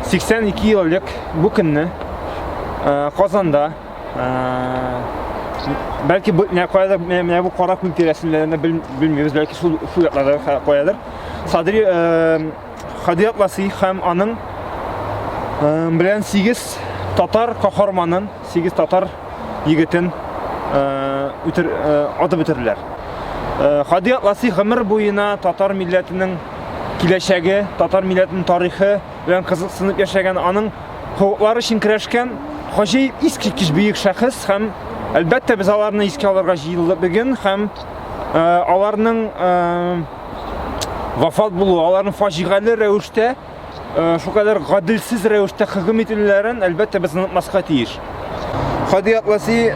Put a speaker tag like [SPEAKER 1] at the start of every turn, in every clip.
[SPEAKER 1] 82 ел элек бу көнне Казанда, бәлки бу менә каядыр, менә бу Кара күл тирәсендә белмибез, бәлки шул шул якларда каядыр. Садри Хади Атласи һәм аның белән 8 татар каһарманын, 8 татар егетен үтер, атып үтерделәр. Хади Атласи гомер буена татар милләтенең киләчәге, татар милләтенең тарихы белән кызыксынып яшәгән, аның хокуклары өчен көрәшкән гаҗәеп искиткеч бөек шәхес һәм әлбәттә без аларны искә алырга җыелдык бүген һәм аларның вафат булуы, аларның фаҗигале рәвештә, шулкадәр гаделсез рәвештә хөкем ителүләрен, әлбәттә, без онытмаска тиеш. Хади Атласи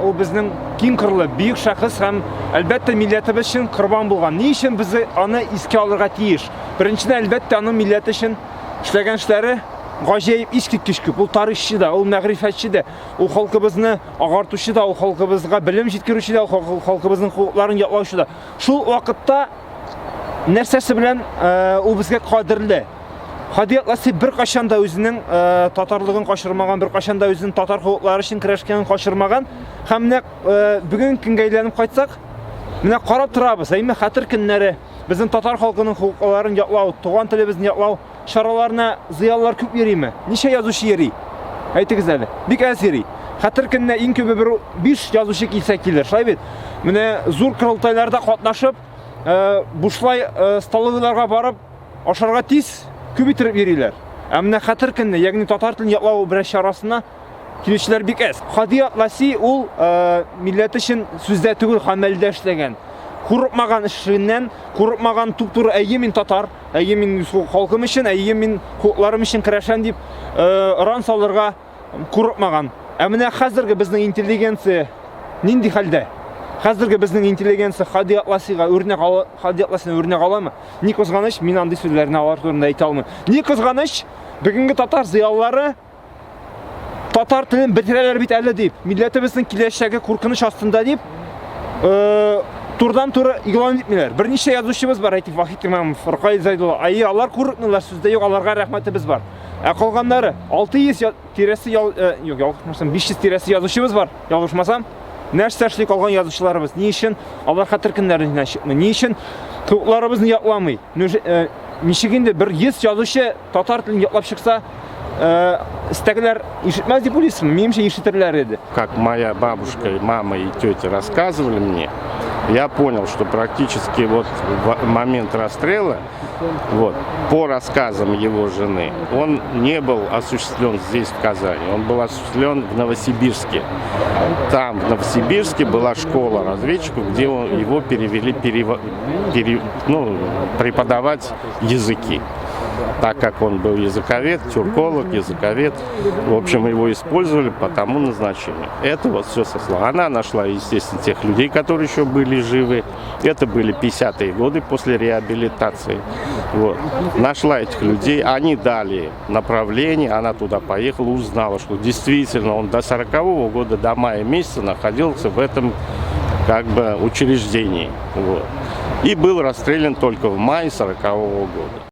[SPEAKER 1] ул безнең киң кырлы, бөек шәхес һәм, әлбәттә, милләтебез өчен корбан булган. Ни өчен без аны искә алырга тиеш? Беренчедән, әлбәттә, аның милләте өчен эшләгән эшләре гаҗәеп искиткеч күп. Ул тарихчы да, ул мәгърифәтче дә, ул халкыбызны агартучы да, ул халкыбызга белем җиткерүче дә, ул халкыбызның хокукларын яклаучы да. Шул вакытта нәрсәсе белән ул безгә кадерле? Һади Атласи беркайчан да үзенең татарлыгын качырмаган, беркайчан да үзенең татар хокуклары өчен көрәшкәнен качырмаган. Һәм менә бүгенге көнгә әйләнеп кайтсак, менә карап торабыз, әйме хәтер көннәре, безнең татар халкының хокукларын яклау, туган телебезне яклау чараларына зыялылар күп йөриме? Ничә язучы йөри? Әйтегез әле. Бик әз йөри. Хәтер көненә иң күбе бер 5 язучы килсә килер, шулай бит? Менә зур корылтайларда катнашып, бушлай столовыйларга барып ашарга тиз күп иттереп йөриләр. Ә менә хәтер көнне, ягъни татар телен яклау берәр чарасына килүчеләр бик әз. Хади Атласи ул милләт өчен сүздә түгел, гамәлдә эшләгән. Курыкмаган эшеннән, курыкмаган туп-туры әйе мин татар, әйе мин халкым өчен, әйе мин хокукларым өчен көрәшәм дип ыран салырга курыкмаган. Ә менә хәзерге безнең интеллигенция нинди хәлдә? Хәзерге безнең интеллигенция Хади Атласига үрнәк ала, Хади Атласина үрнәк аламы? Ни кызганыч, мин андый сүзләрне алар турында әйтә алмыйм. Ни кызганыч, бүгенге татар зыялылары татар телен бетерәләр бит әле дип, милләтебезнең киләчәге куркыныч астында дип, турыдан-туры игълан итмиләр. Берничә язучыбыз бар, әйтик, Вахит Имамов, Ркаил Зайдулла. Әйе, алар курыкмыйлар, сүздә юк, аларга рәхмәтебез бар. Ә калганнары 600 тирәсе ял, юк, ялгышмасам, 500 тирәсе язучыбыз бар, ялгышмасам. Нәрсә эшли калган язучыларыбыз? Ни өчен алар хәтер көннәренә чыкмый? Ни өчен хокукларыбызны якламый? Ничек инде бер 100 язучы татар телен яклап чыкса, өстәгеләр ишетмәс дип уйлыйсызмы? Минемчә, ишетерләр иде.
[SPEAKER 2] Как моя бабушка и мама и тетя рассказывали мне, я понял, что практически вот в момент расстрела, вот, по рассказам его жены, он не был осуществлен здесь, в Казани, он был осуществлен в Новосибирске. Там, в Новосибирске, была школа разведчиков, где его перевели преподавать языки. Так как он был языковед, тюрколог, языковед, в общем, его использовали по тому назначению. Это вот все сосло. Она нашла, естественно, тех людей, которые еще были живы. Это были 50-е годы после реабилитации. Вот. Нашла этих людей, они дали направление, она туда поехала, узнала, что действительно он до 40-го года, до мая месяца находился в этом как бы учреждении. Вот. И был расстрелян только в мае 40-го года.